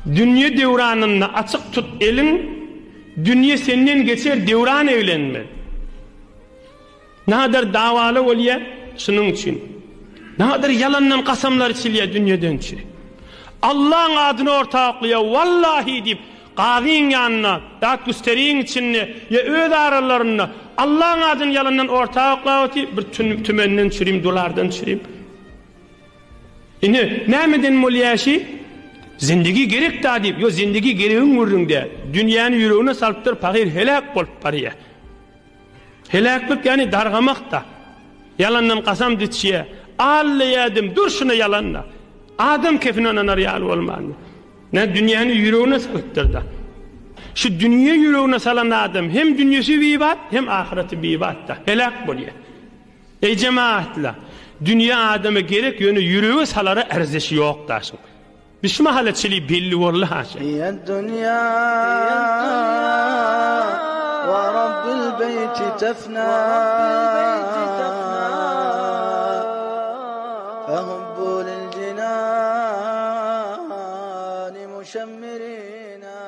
Dünýe döwranynda açyk tut eliň, Dünýe senden geçer döwran eglenmez. Nader dawaly bolýa şunuň üçin. Nader ýalandan kasamlar içilýä dünýeden üçin. Allaň adyny orta oklaýa wallahi diýip gazyň ýanynda, datgüsteriň içinde ýa öz aralarynda Allaň adyny ýalandan orta oklap otyr, bir tümenden çürim, dolardan çürim. Ine, nämeden bolýa şi? Zindigi gerek da diýip, ýo zindigi geregiň gürrüň däl. Dünýäni ýüregine salypdyr, pahyr heläk bolup barýa. Heläklik ýagny dargamak-da. Ýalandan kasam diçýä. Allaýadym, durşuna ýalan-da. Adam kefine ynanar ýaly bolmandy. Nä dünýäni ýüregine salypdyr-da. Şu dünýe ýüregine salan adam hem dünýesi bibat, hem ahyreti bibat-da. Heläk bolýar. Eý jemagatlar! Dünýe adama gerek, ýöne ýürege salara erzişi ýok-da şuň. Biz şu mahala çili belli boldy haşa. Hiýed-dünýä we Rabbil beýti tefnâ Fehubbu lil jinâni muşemmirînâ.